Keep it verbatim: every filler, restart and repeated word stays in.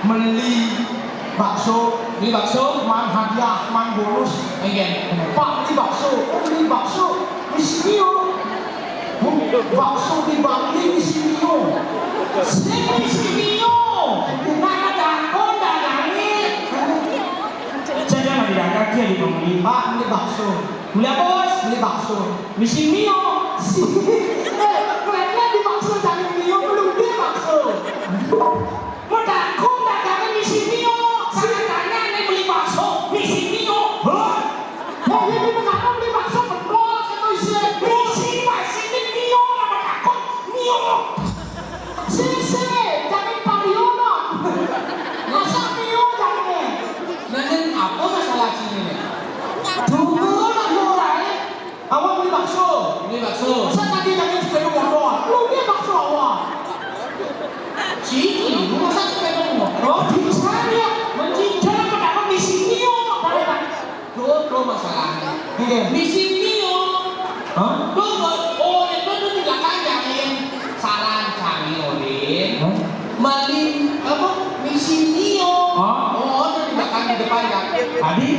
Meli bakso. Meli bakso? Maan hadiah, maan bonus. Engken. Pak, meli bakso. Oh, meli bakso. Misi mio. Bakso di Bangli misi mio. Sing misi mio. Nah, takon dagange. Saya mah didagang dia di Bangli. Pak, meli bakso. Meli apa, Bos? Meli bakso. Misi mio. Si. Eh, kelihatannya di bakso cari mio, belum dia bakso. Mau takon dagange misi mio. Saya tanya nih, meli bakso misi mio. Hah? Oh, iya, ini kenapa meli bakso? Betul, kata isi. Misi, misi mio, apa takon mio? Sing, sing, jangan pariono. Masa mio jangan? Nah, nen, apa masalah sini nih? Tunggu lah, tunggu lah, eh. Awak meli bakso. Meli bakso. Saya tadi lagi sepeda motor. Lu dia bakso awak. Sini, lu masa sepeda motor? Cincang ya. Mencincang apa dapat misi mio? Tuh, tuh masalahnya. Iya. Misi mio. Hah? Tuh, oh, itu tuh di belakang jagain. Salah cari, Odin. Hah? Meli apa? Misi mio. Hah? Oh, itu di belakang, di depan ya. Tadi?